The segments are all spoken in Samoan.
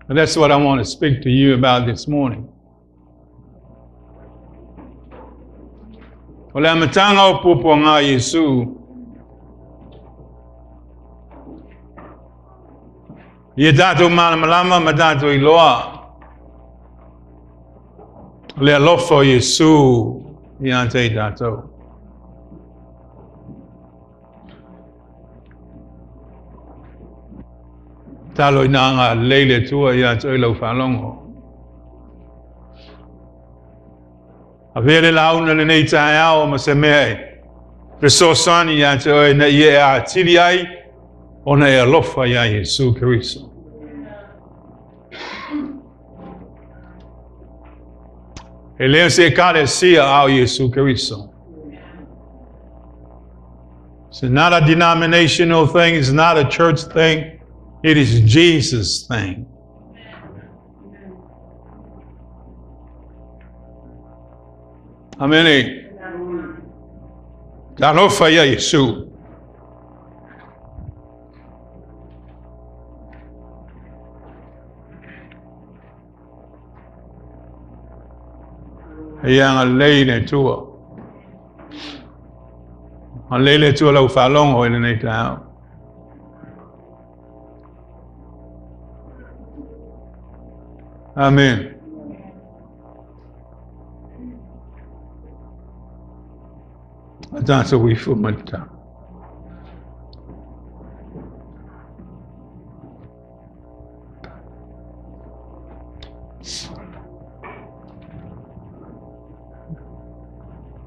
And that's what I want to speak to you about this morning. O le amataga o puapuaga a Iesu, ia tatou malamalama ma tatou iloa le alofa o Iesu ia te i tatou. Talo ina agalelei le Atua ia te oe lau faalogo. Avea le lauga lenei taeao ma se mea e fesoasoani ia te oe ina ia e atili ai ona e alofa iā Iesu Keriso. E le o se ekalesia a o Iesu Keriso. It's not a denominational thing. It's not a church thing. It is Jesus' thing. Amene. Talofa ia Iesu. Ia agalelei le Atua. Agalelei le Atua lau faalogo i lenei taeao. Amen. A tatou ifo ma le tau.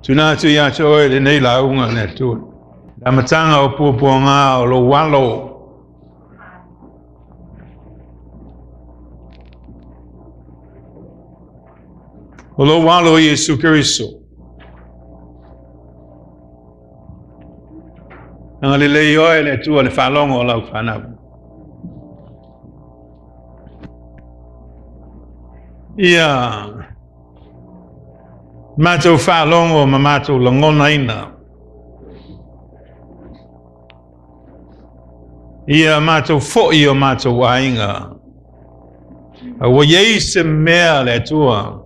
Tuna atu ia te oe lenei lauga le Atua. Le amataga o puapuaga o lou alo. O lou alo Iesu Keriso. Agalelei oe le Atua le faalogo o lau fanau. Ia matou faalogo ma matou lagonaina. Ia matou foi i o matou aiga. A ua i ai se mea le Atua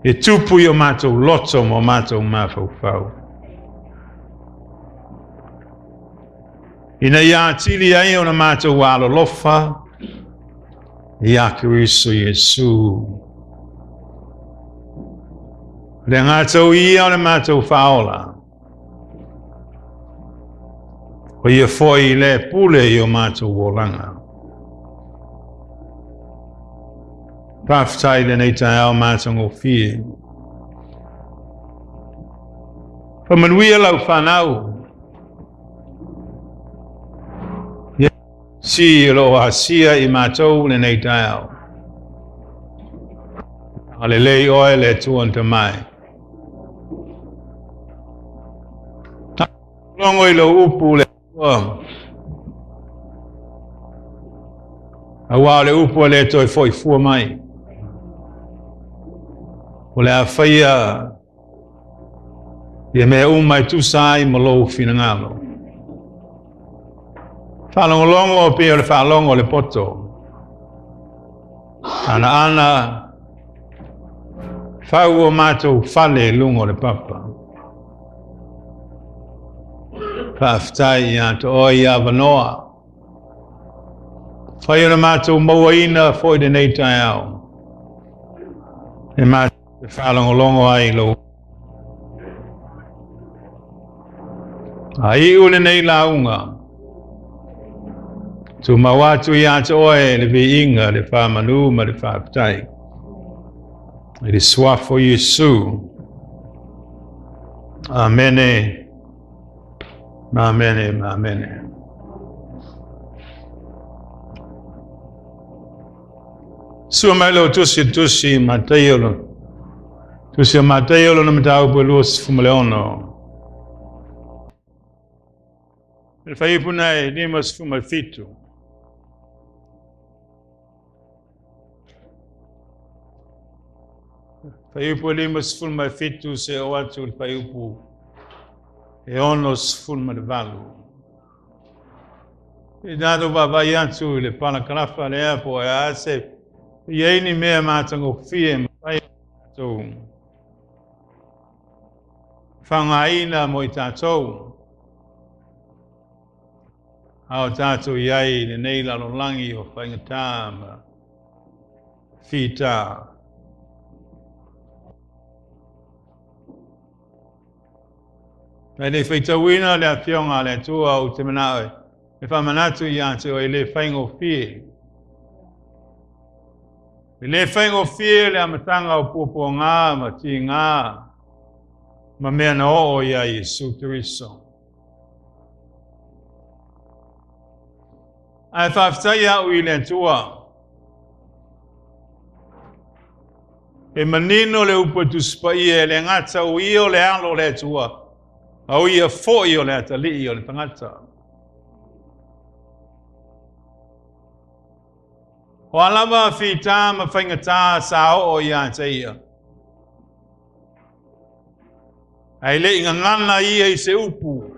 e tupu i o matou loto ma o matou mafaufau. Ina ia atili ai ona matou alolofa ia Keriso Iesu. Le gatou ia o le matou faaola. O ia foi le pule i o matou olaga. Faafetai lenei taeao matagofie. Faamanuia lau fanau. Si o lo o asia i matou lenei taeao. Agalelei oe le Atua tamai. Logo i lou upu le Atua. Aua o le upu a le toe foi fua mai. O le a faia ia mea uma e tusa ai ma lou finagalo. Faalogologo pei o le faalogo o le poto. Anaana fau o matou fale i luga o le papa. Faafetai ia te oe i avanoa. Fai ona matou mauaina foi lenei taeao. E matou te faalogologo ai i lou. A iu lenei lauga, tumau atu ia te oe le viiga, le faamanu ma le faafetai. I le suafa o Iesu. Amene. Amene, amene. Sua mai lau tusi tusi Mataio lo. Tusi o Mataio lona mataupu e 26. Le fuaiupu nei 57. Fuaiupu e 57 se o atu le fuaiupu e 68. I tatou vaavaai atu i le palakalafa lea po o a se i ai ni mea matagofie e mafai ona tatou faaaogaina mo i tatou a o tatou i ai i lenei lalolagi o faigata ma fita. Ae le i faitauina le Afioga a le Atua, ou te manao e faamanatu ia te oe, e le faigofie. E le faigofie le amataga o puapuaga ma tiga ma mea na oo ia Iesu Keriso. Ae faafetai au i le Atua. E manino le upu e Tusi Paia, e le gata o ia o le Alo o le Atua, a o ia foi o le atalii o le tagata. O a lava fita ma faigata sa oo ia te ia, ae le i gagana ia i se upu.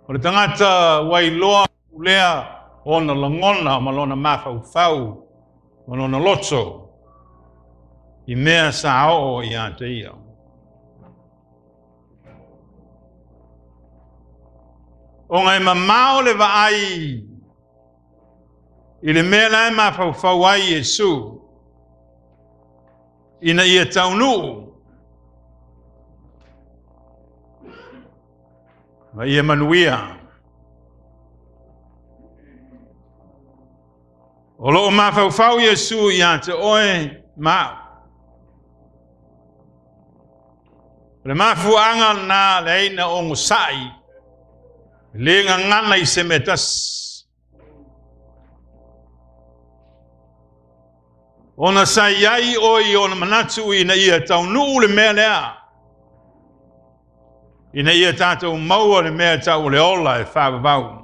O le tagata ua iloa pulea ona lagona ma lona mafaufau ma lona loto i mea sa oo ia te ia. Ona e mamao le vaai i le mea la e mafaufau ai Iesu ina ia taunuu ma ia manuia. O loo mafaufau Iesu ia te oe ma au. O le mafuaaga lena le ai na ogosa'i le gagana i se mea tasi. Ona sa i ai oe i ona manatu ina ia taunuu le mea lea, ina ia tatou maua le mea tau o le ola e faavavau.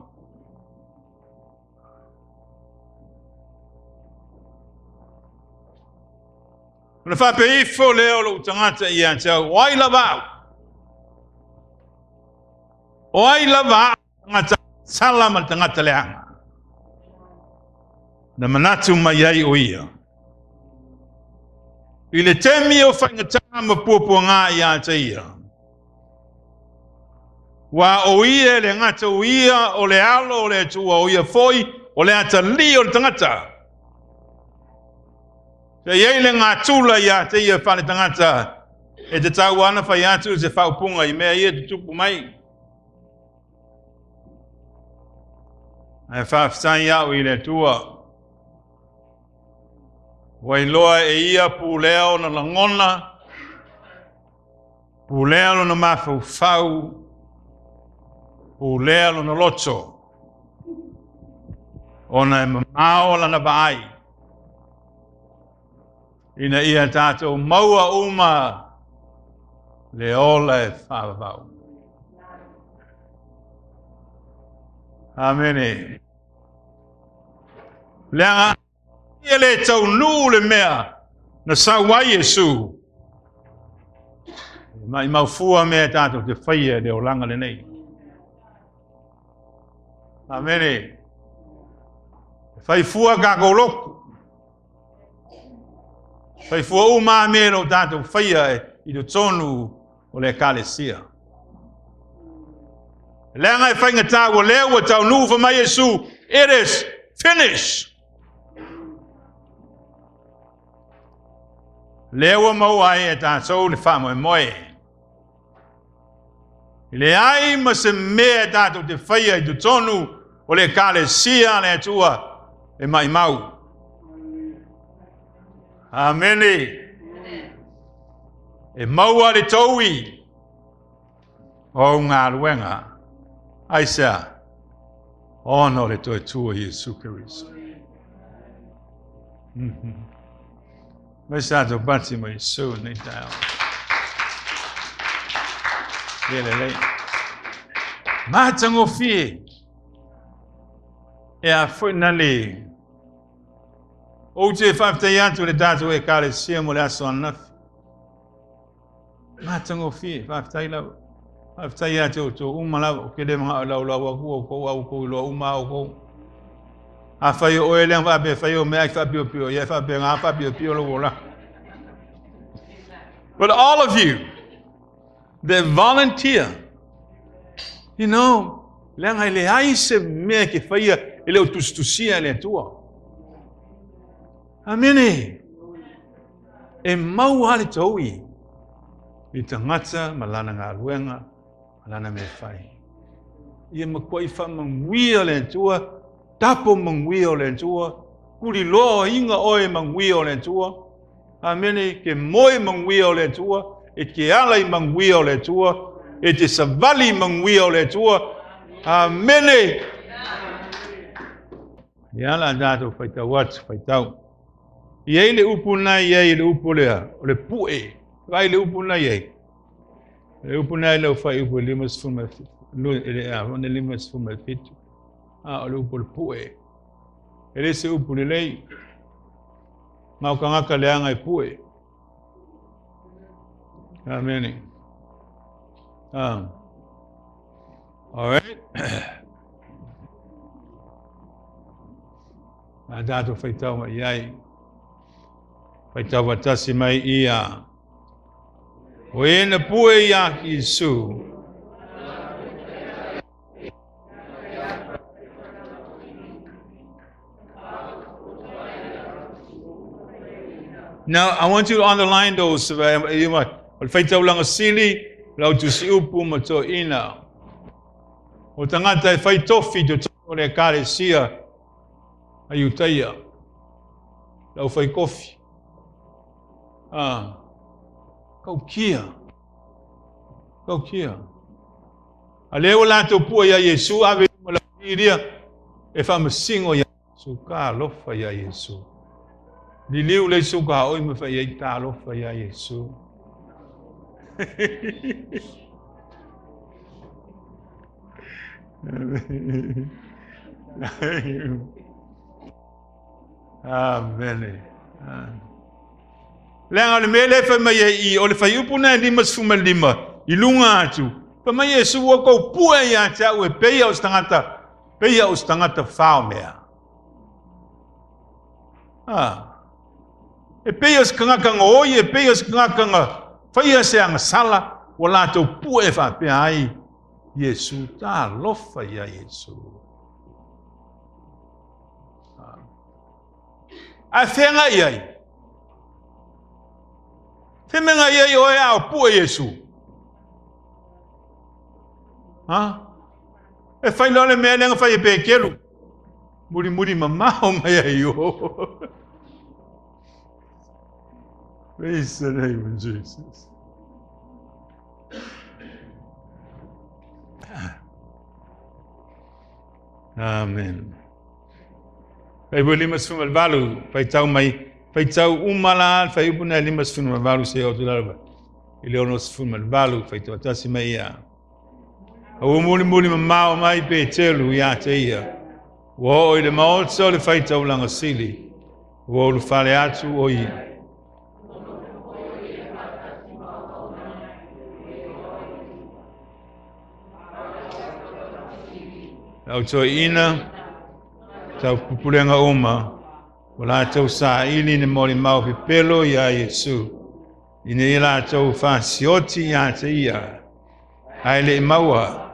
Ona faapea ifo lea o lou tagata ia te au, o ai lava au? O ai lava au tagata sala ma le tagata leaga? Na manatu mai ai o ia. I le taimi o faigata ma puapuaga ia te ia, ua o ia le gata o ia o le Alo o le Atua, o ia foi o le atalii o le tagata. Sa i ai le gatula ia te ia faale tagata e tatau ana fai atu se faaupuga i mea ia tutupu mai. Ae faafetai au i le Atua. Ua iloa e ia pulea ona lagona, pulea lona mafaufau, pulea lona loto, ona e mamao lana vaai ina ia tatou maua uma le ola e faavavau. Amene. Leaga ia le taunuu le mea na sau ai Iesu, e maimau fua mea tatou te faia i le olaga lenei. Amene. E fai fua tatou lotu. Fai fua uma mea o tatou faia i totonu o le ekalesia. Leaga e faigata ua lea ua taunuu fai mai Iesu, it is finished. Lea ua maua ai e tatou le faamoemoe. E leai ma se mea e tatou te faia i totonu o le ekalesia a le Atua e maimau. Amene. E maua le toui o galuega. Aisea? Ona o le toe Atua Iesu Keriso. Mai sa tatou pati ma Iesu nei taeao. Ia lelei. Matagofie. E a foi na le. Ou te faafetai atu le tatou ekalesia mo le aso ananafi. Matagofie, faafetai lava. Faafetai ia te outou uma lava, ou te le manao e laulau atu outou, a outou iloa uma lava outou. Afai o oe lea na faapea e fai au meaai faapiopio, ia e faapena faapiopio lou olaga. But all of you that volunteer, you know, leaga e leai se mea e te faia e le o tusitusia e le Atua. Amene. E mau lava le taui i tagata ma lana galuega ma lana mea fai. Ia matuai faamanuia le Atua, tapo manuia o le Atua, tuliloaina oe manuia o le Atua. Amene, ke moe manuia o le Atua, e te ala i manuia o le Atua, e te savali i manuia o le Atua. Amene. Ia la tatou faitau atu, faitau. I ai le upu na i ai le upu lea, o le pu'e. Vaai le upu na i ai. Le upu na i lau faaiupu e 57. A, o le upu o le pu'e. E le se upu lelei. Ma o tagata leaga e pu'e. Amene. Ah. All right. A tatou faitau mai i ai. Faitau faatasi mai ia. O e na pue iā Iesu. Now, I want you to underline those. O le faitaulaga sili, lau tusiupu ma toeaina. O tagata e fai tofi i totonu o le Ekalesia a Iutaia, le aufai kofi. Ah, kaukia. Kaukia. A lea ua latou pua iā Iesu, ave i luma lau alii e faamasino iā Iesu, talofa iā Iesu. Liliu le isi sukaoi ma fai ai talofa iā Iesu. Amene. Leaga o le mea lea e fai mai ai i, o le fuaiupu lena e 55 i luga atu, fai mai Iesu, ua outou pue ia te au e pei o se tagata, pei o se tagata faomea. Ah. E pei o se tagata gaoi, e pei o se tagata na faia se agasala, ua latou pue e faapea ai, Iesu, talofa iā Iesu. Ae feagai ai? Femegai ai oe a o pue Iesu? Ha? E fai loa le mea lea na fai e Petelu. Mulimuli mamao mai ai o. Praise the name of Jesus. Amen. Fuaiupu 58, faitau mai, faitau uma la le fuaiupu na 58 seia oo atu lava i le 68, faitau tasi mai ia. A ua mulimuli mamao mai Petelu ia te ia, ua oo i le maota o le faitaulaga sili, ua ulufale atu o ia. Lau toeaina, tau pupulega uma, ua latou saili i le molimau pepelo iā Iesu, ina ia latou fasioti ia te ia, ae le i maua.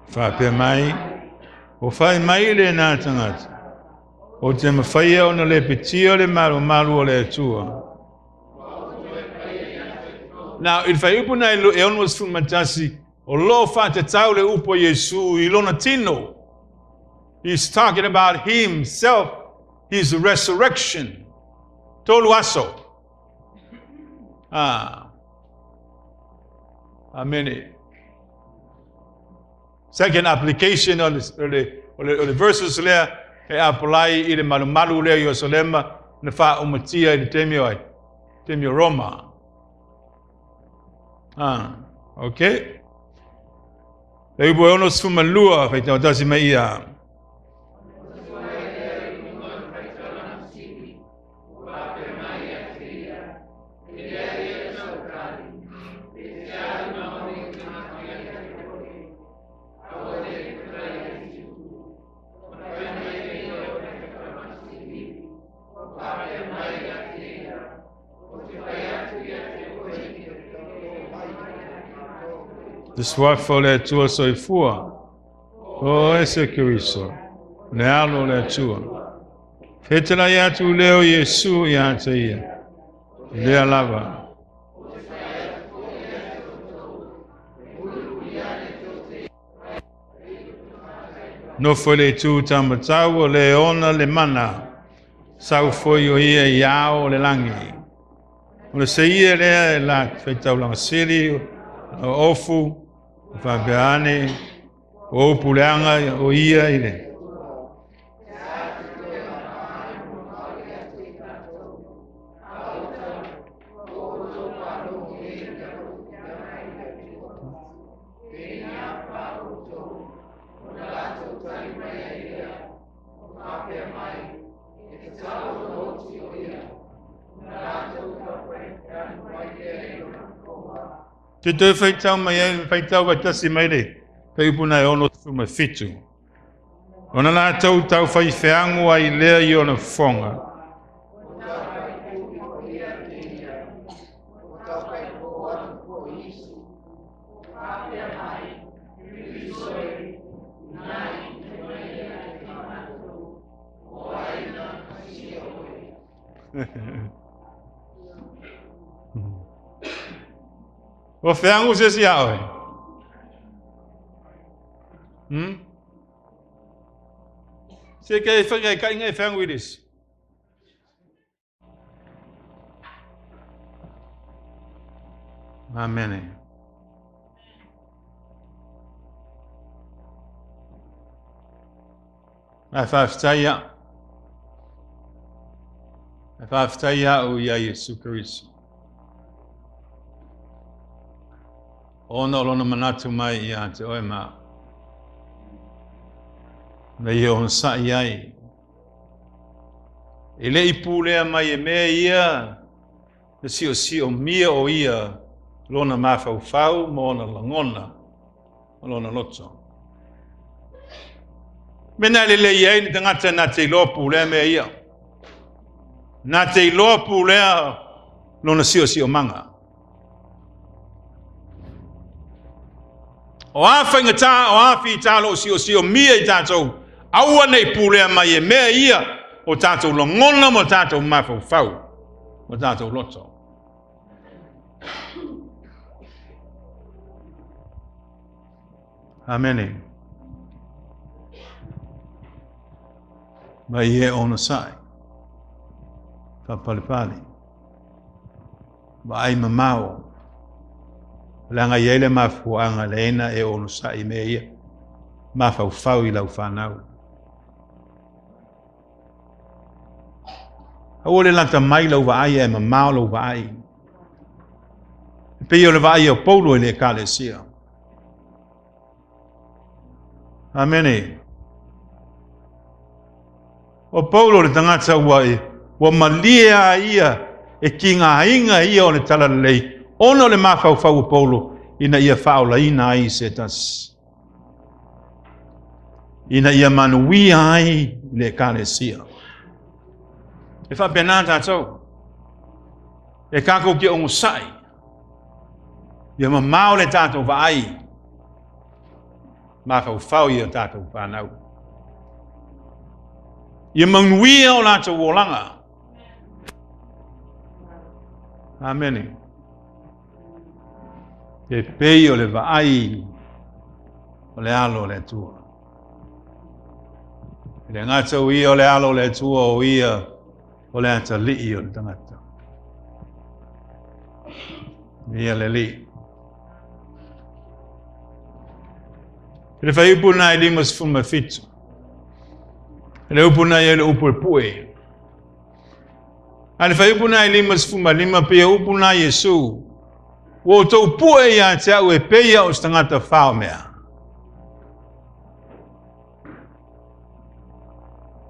Faapea mai, Ua fai mai lena tagata, Ou te mafaia ona lepetia le malumalu o le Atua. Now, i le fuaiupu na e 61, o lo o faatatau le upu a Iesu i lona tino. He's talking about himself, his resurrection. Tolu aso. Ah. Amene. Second application o le, o le, o le, o le verses lea e apalai i le malumalu lea i Ierusalema na faaumatia i le taimi o ai? Taimi o Roma. Ah, okay. Le upu e 62, faitau tasi mai ia. Le suafa o le Atua soifua, o Iesu Keriso, le Alo o le Atua. Fetalai atu lea o Iesu ia te ia, lea lava. Nofo i le itu taumatau o le ona le mana, sau foi o ia i ao o le lagi. O le seia lea e la faitaulaga sili, o ofu, o faapea ane, o upu leaga o ia i le Te toe faitau mai ai, faitau vaitasi mai le fuaiupu na e 67. Ona latou tau faifeagu ai lea i ona fofoga. Ua feagu se isi iā oe? Hmm? Se ke e whai kai ngai feagu i lisi. Amene. Ae faafetai au. Ae faafetai au iā Iesu Keriso. Ona o lona manatu mai ia te oe ma au. Na ia onosai ai. E le i pulea mai e mea ia na siosiomia o ia lona mafaufau ma ona lagona ma lona loto. Mea na e lelei ai le tagata na te iloa pulea mea ia. Na te iloa pulea lona siosiomaga. O a faigata, o a fita o lo o siosiomia i tatou, aua ne i pulea mai e mea ia o tatou lagona ma tatou mafaufau ma tatou loto. Amene. Ma ia e onosai, faapalepale, vaai mamao, leaga e i ai le mafuaaga lea na e onosai i mea ia, mafaufau i lau fanau. Aua le lata mai lau vaai ae mamao lau vaai. E pei o le vaai o Paulo i le Ekalesia. Amene. O Paulo le tagata ua, ua malie a ia e tigaina ia o le talalelei ona o le mafaufau o Paulo ina ia faaolaina ai se tasi. Ina ia manuia ai le Ekalesia. E faapena tatou. E tatou te onosai. Ia mamao le tatou vaai. Mafaufau i o tatou fanau. Ia manuia o latou olaga. Amene. E pei o le vaai o le alo o le Atua. E le gata o ia o le alo o le Atua, o ia o le atalii o le tagata. Ia le Alii. I le fuaiupu lena e 57. Le upu na ia le upu e pue. A le fuaiupu lena e 55 pei o upu na Iesu. Ua outou pue ia te au e pei au o se tagata faomea.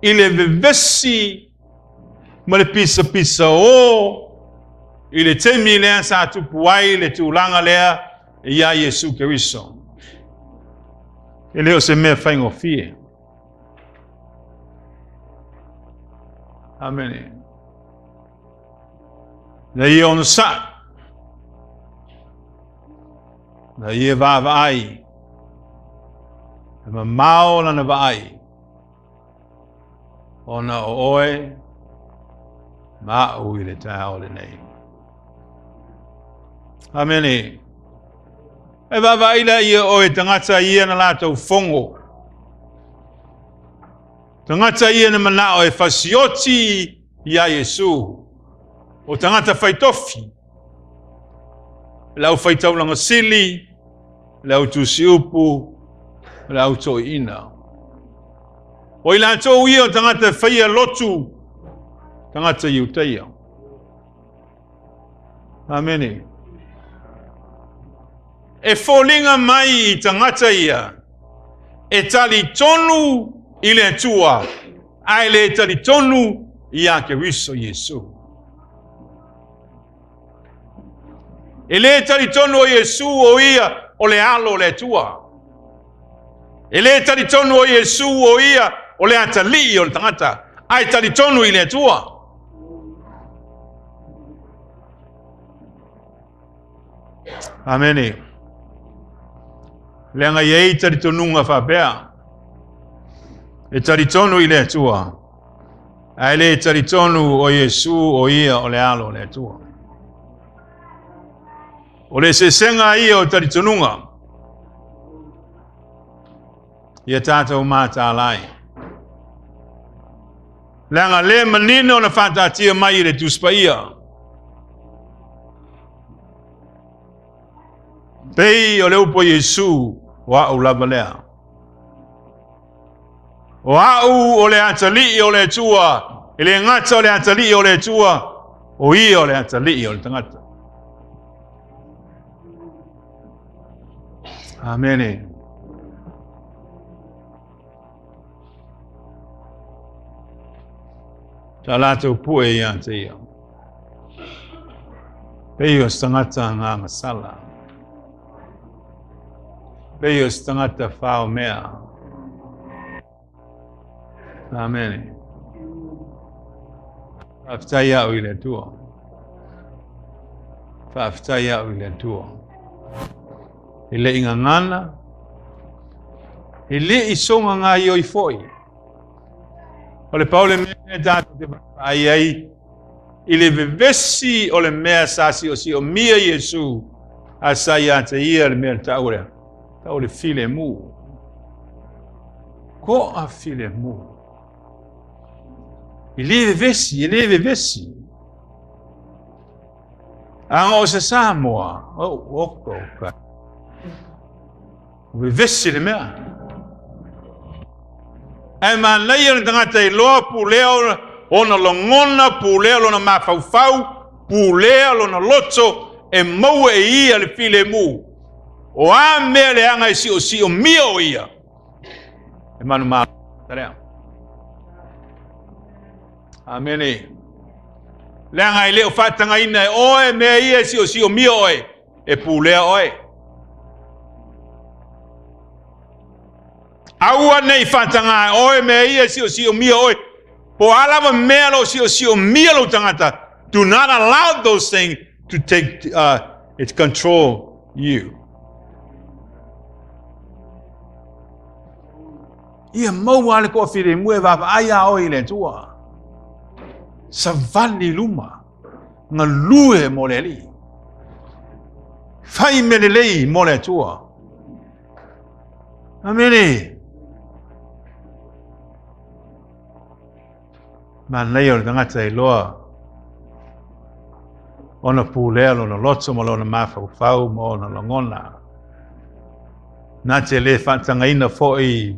I le vevesi ma le pisapisa o i le taimi lea sa tupu ai le tulaga lea iā Iesu Keriso. E le o se mea faigofie. Amene. Na ia onosai. Na ia vaavaai, e mamao lana vaai, ona o oe ma a'u i le taeao lenei. Amene. E vaavaai laia o oe tagata ia na latou fogo. Tagata ia na manao e fasioti iā Iesu. O tagata faitofi, le aufaitaulaga sili, le au tusiupu, le au toeaina. O i latou ia o tagata e faia lotu, tagata Iutaia. Amene. E foliga mai i tagata ia e talitonu i le Atua, ae le talitonu iā Keriso Iesu. E le talitonu o Iesu o ia o le alo o le Atua. E le talitonu o Iesu o ia o le atalii o le tagata, ae talitonu i le Atua. Amene. Leaga e i ai talitonuga faapea. E talitonu i le Atua, ae le talitonu o Iesu o ia o le alo o le Atua. O le eseesega ia o talitonuga. Ia tatou mataala ai. Leaga le manino na faataatia mai i le Tusi Paia. Pei o le upu a Iesu, o a'u lava lea. O a'u o le atalii o le Atua, e le gata o le atalii o le Atua, o ia o le atalii o le tagata. Amene. Sa latou pue ia te ia. Pei o se tagata gagasala. Pei o se tagata faomea. Amene. Faafetai a'u i le Atua. Faafetai a'u i le Atua. E le i gagana, e le i soga gaioi foi. O le pau le mea e tatou te vaavaai ai i le vevesi o le mea sa siosiomia Iesu a sa ia te ia le mea na taua lea. Tau le filemu. Ko'a filemu. E le vevesi, e le vevesi. A o se Samoa, oh, oh, oh, vevesi le mea. Ae manaia le tagata iloa pulea ona lagona, pulea lona mafaufau, pulea lona loto e maua e ia le filemu. O a mea leaga e siosiomia o ia. E manumalo lea. Amene. Leaga e le o faatagaina e oe mea ia e siosiomia oe, e pulea oe. Aua ne i faataga e oe mea ia e siosiomia oe. Po o a lava mea o lo o siosiomia lou tagata, do not allow those things to take it control you. Ia maua le toafilemu e vaavaai iā oe i le Atua. Savali i luma, galue mo le Alii. Fai mea lelei mo le Atua. Amene. Manaia o le tagata iloa ona pulea lona loto ma lona mafaufau ma ona lagona. Na te le faatagaina foi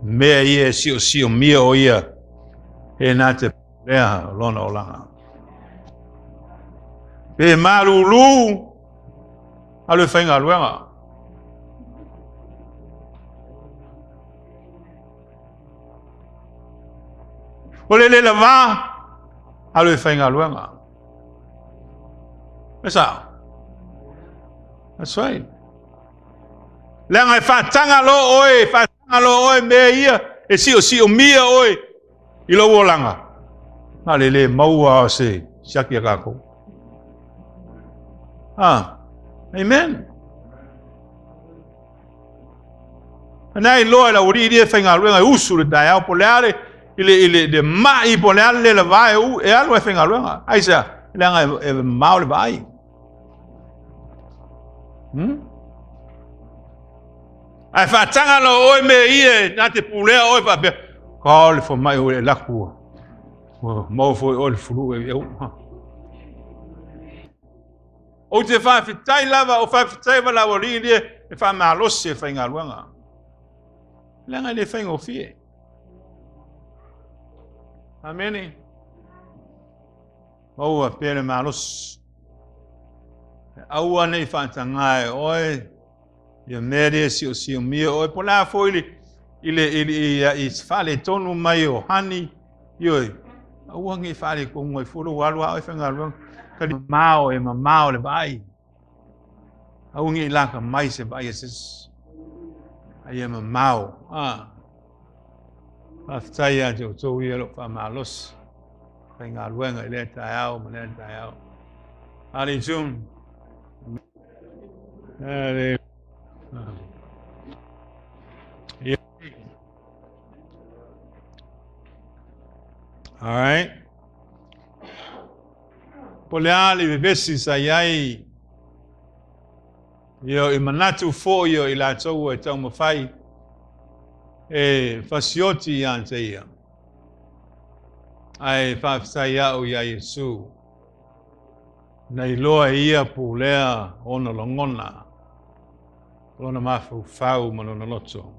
mea ia e siosiomia o ia e na te pulea lona olaga. Pe malulu alu e faigaluega. O le le lavā, alu e faigaluega. E sao? That's right. Leaga e faataga loa oe, e faataga loa oe mea ia, e siosiomia oe i lou olaga. Na le le maua o se siaki a kākou. Ah, amen. Na iloa e le aualii ia e faigaluega e usu i le taeao po o le a le i le, i le, le mai po o le a le lava e, e alu ai faigaluega. Aisea? Leaga e mamao le vaai. Ae faataga loa oe mea ia e na te pulea oe faapea, ka le fomai o e laku ua. Ua maua foi oe le fulu e eu. Ou te faafetai lava, o faafetai lava le aualii ia e faamalosi e faigaluega. Leaga e le faigofie. Amene. Maua pea le malosi. Aua ne i faataga e oe ia mea lia e siosiomia oe. Po o le a foi le, i le, i le, i, i faaletonu mai o hani, ioe, aua ne i faaletonu ai fua lou alu a oe faigaluega. Tali mamao e mamao le vaai. Aua ne i laka mai se vaai a se isi. A ia mamao. Ah. Faafetai ia te outou ia o lo o faamalosi faigaluega i lea taeao ma lea taeao. Ali June. All right. Po le a le vevesi sa i ai ia i manatu foi o i latou e taumafai e fasioti ia te ia. Ae faafetai au iā Iesu, na iloa e ia pulea ona lagona, lona mafaufau ma lona loto.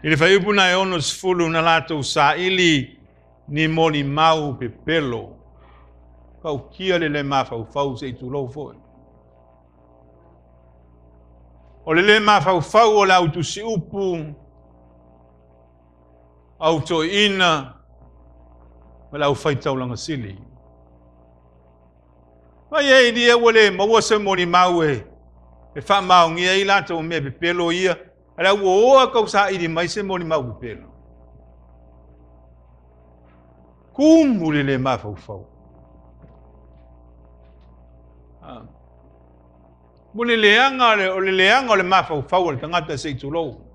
I le fuaiupu na e 60 na latou saili ni molimau pepelo, tautia le le mafaufau se i tulou foi. O le le mafaufau o le au tusiupu, au toeaina ma le aufaitaulaga sili. Mai ai lia ua le maua se molimau e faamaonia ai latou mea pepelo ia, a le ua oa kau saili mai se molimau pepelo. Kumu le le mafaufau. Mo le leaga o le leaga o le mafaufau o le tagata se i tulou.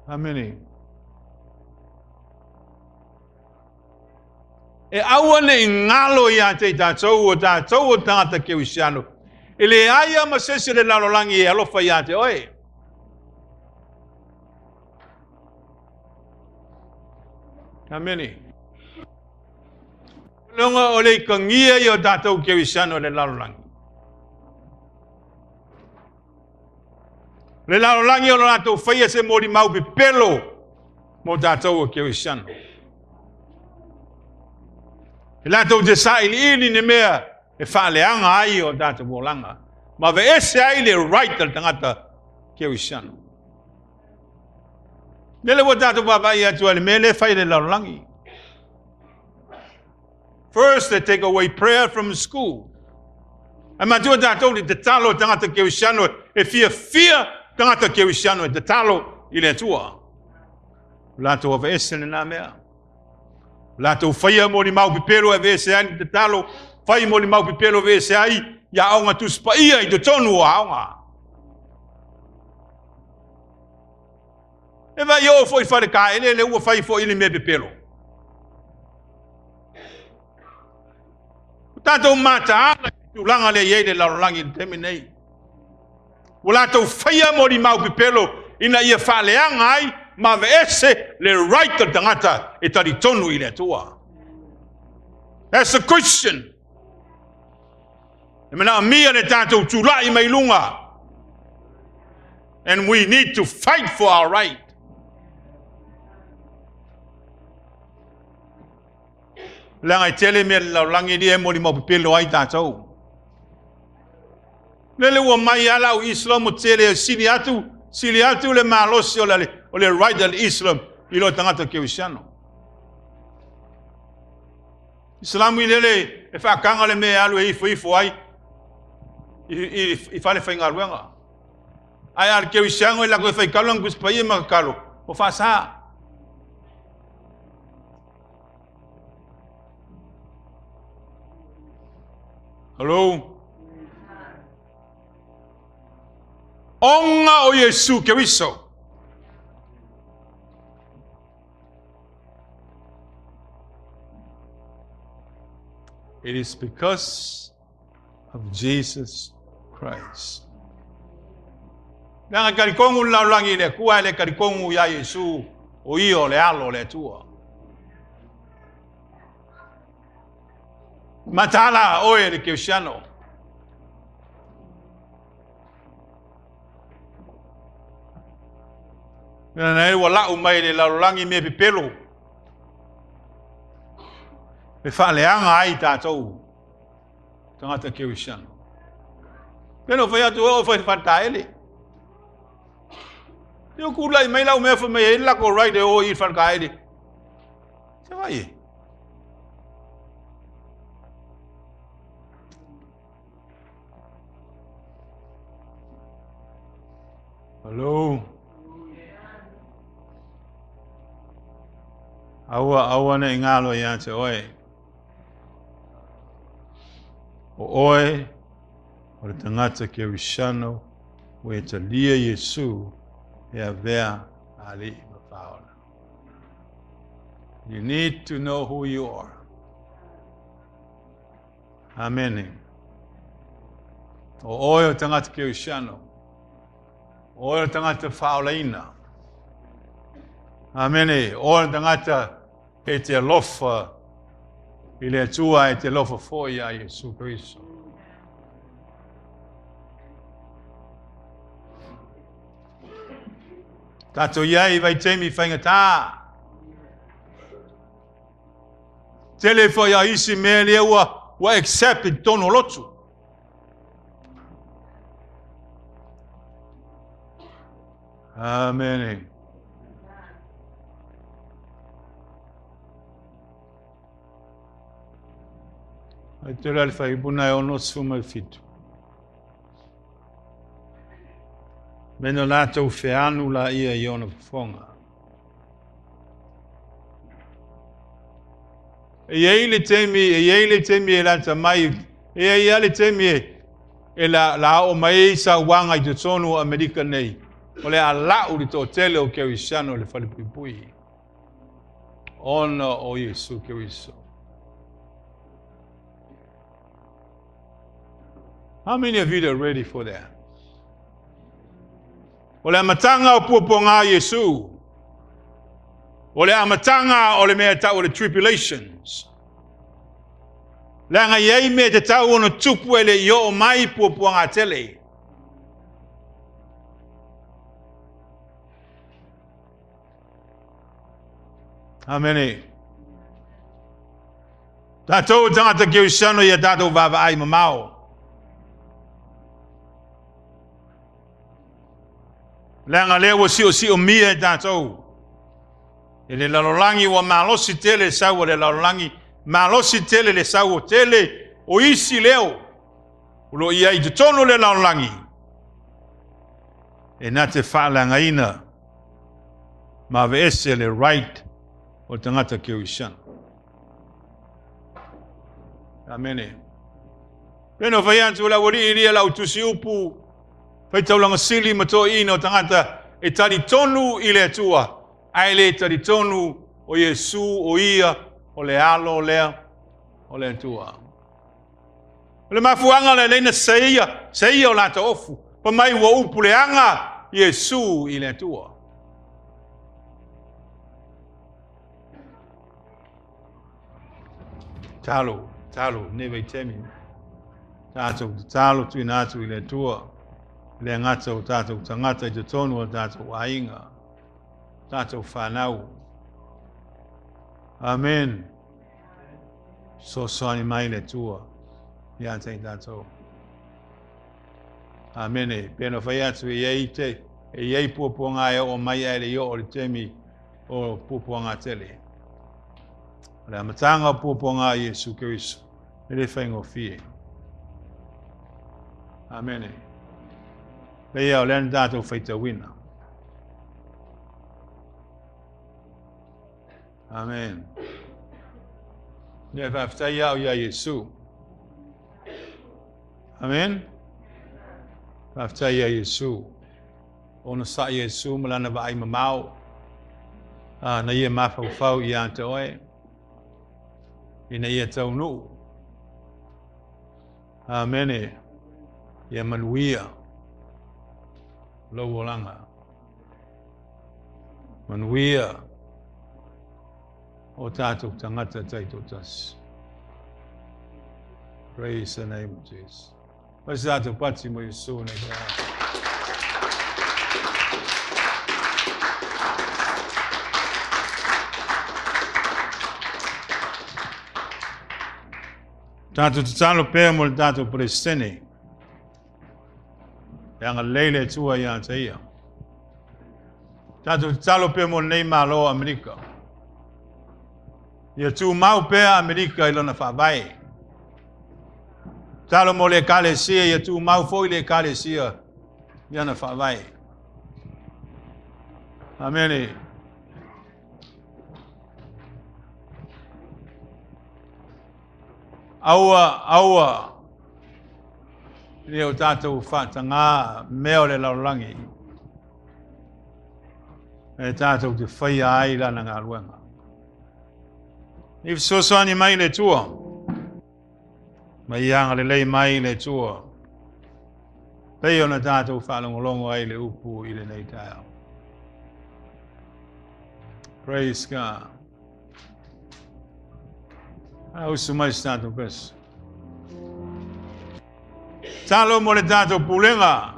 Amene. E aua ne i galo ia te i tatou o tatou o tagata kerisiano. E leai lava ma se isi o le lalolagi e alofa ia te oe. Amene. Leaga o le ikagia ia o tatou kerisiano e le lalolagi. Le lalolagi o lo latou faia se molimau pepelo mo tatou o kerisiano. E latou te sailiili ni mea e faaleaga ai o tatou olaga. Ma aveese ai le right a le tagata kerisiano. Lele ua tatou vaavaai atu ai le mea lea e fai e le lalolagi. First, they take away prayer from school. Ae matua tatou i le tatalo a tagata kerisiano e fiafia tagata kerisiano e tatalo i le Atua. O latou aveese lena mea. O latou faia molimau pepelo e aveese ai le tatalo, fai molimau pepelo e aveese ai ia aoga Tusi Paia i totonu o aoga. E vai oo foi i fale taele le ua fai foi le mea pepelo. O tatou mataala i le tulaga lea e i ai le lalolagi i le taimi nei. Ua latou faia molimau pepelo ina ia faaleaga ai ma aveese le right o le tagata e talitonu i le Atua. That's a Christian. E manaomia le tatou tulai mai luga. And we need to fight for our right. Leaga e tele mea le lalolagi lia e molimau pepelo ai tatou. Lele ua mai lava lau Islam o tele e sili atu, sili atu le malosi o le right al Islam i lo tagata kerisiano. Islam i lele e faakaga le mea e alu e ifo ifo ai i fale faigaluega. Ae a le kerisiano e lako e faikalo ang Tusi Paia ma kakalo, o faasa. Hello? Ona o Iesu Keriso. It is because of Jesus Christ. Leaga e talitonu le lalolagi i le Atua, e le talitonu ia Iesu o ia o le alo o le Atua. Mataala oe le Kerisiano. Mea na ua lau mai le lalolagi mea pepelo. E faaleaga ai tatou tagata Kerisiano. Peno fai atu o fai fataele. Te o kulai mai lau mea fa mai e lako right e o i fataele. Se vai e. Hello. Aua aua ne ingalo ia te oe. O oe, o le tagata Kerisiano, ua e talia Iesu e avea Alii ma Faaola. You need to know who you are. Amene. O oe o tagata Kerisiano, o oe o tagata faaolaina. Amene. O oe o tagata e te alofa i le Atua e te alofa foi ia Iesu Keriso. Tatou iai i vaitaimi faigata. Tele foi a isi mea lea ua ua accept i totonu o lotu. Amen. Ai te le whaipuna e ono suma fitu. Mena lātou feanu la ia i ona fofoga. E iai le taimi, e iai le taimi e lata mai, e iai lava le taimi e la, la oo mai ai sauaga i totonu o Amerika nei, o le a la'u le toatele o Kerisiano i le falepuipui, ona o Iesu Keriso. How many of you are ready for that? O le amataga o puapuaga a Iesu. O le amataga o le mea e tau o le tribulations. Leaga i ai mea e tatau ona tupu e le i oo mai puapuaga tele. Amene. Tatou tagata Kerisiano ia tatou vaavaai mamao. Leaga lea ua siosiomia e tatou. E le lalolagi ua malosi tele sau a le lalolagi, malosi tele le sau o tele o isi leo o lo o i ai i totonu o le lalolagi e na te faaleagaina ma aveese le right o le tagata Kerisiano. Amene. Pei ona fai atu le aualii lia lau tusi upu faitaulaga sili ma toeaiina o tagata e talitonu i le Atua, ae le talitonu o Iesu o ia o le alo lea o le Atua. O le mafuaaga lea lea na seia, seia o latou ofu, fai mai ua upu leaga Iesu i le Atua. Tatalo, tatalo, lenei vaitaimi. Tatou tatalo tuuina atu i le Atua, e le gata o tatou tagata i totonu o tatou aiga, tatou fanau. Amen. Fesoasoani mai le Atua ia te i tatou. Amene. Pei ona fai atu e i ai te, e i ai puapuaga e oo mai ae le i oo i le taimi o puapuaga tele. O le amataga o puapuaga a Iesu Keriso, e le faigofie. Amene. Leia, o lea na tatou faitauina. Amen. Ia faafetai au ia Iesu. Amen. Faafetai ia Iesu. Onosaʻi Iesu ma lana vaai mamao, a na ia mafaufau ia te oe, ina ia taunuu. Amene. Ia manuia lou olaga. Manuia o tatou tagata taitoatasi. Praise the name of Jesus. Fai se tatou pati mo Iesu nei taeao. Tatou tatalo pea mo le tatou Peresetene. E agalelei le Atua ia te ia. Tatou tatalo pea mo lenei Malo o Amerika. Ia tumau pea Amerika i lona faavae. Tatalo mo le Ekalesia, ia tumau foi le Ekalesia i ana faavae. Amene. Aua, aua, le o tatou faatagā mea o le lalolagi e tatou te faia ai lana galuega. I fesoasoani mai le Atua, ma ia agalelei mai le Atua, pei ona tatou faalogologo ai le upu i lenei taeao. Praise God. A usu mai se tatou pese. Talo mo le tatou pulega.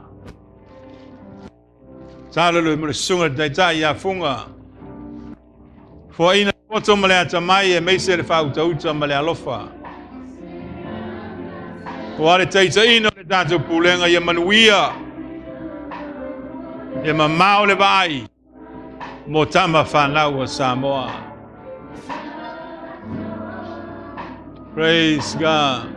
Talo le mo le susuga le taitai ia Fuga. Foaina poto ma le atamai e meise le faautauta ma le alofa. Ua le taitaiina o le tatou pulega ia manuia. Ia mamao le vaai mo tama fanau a Samoa. Praise God.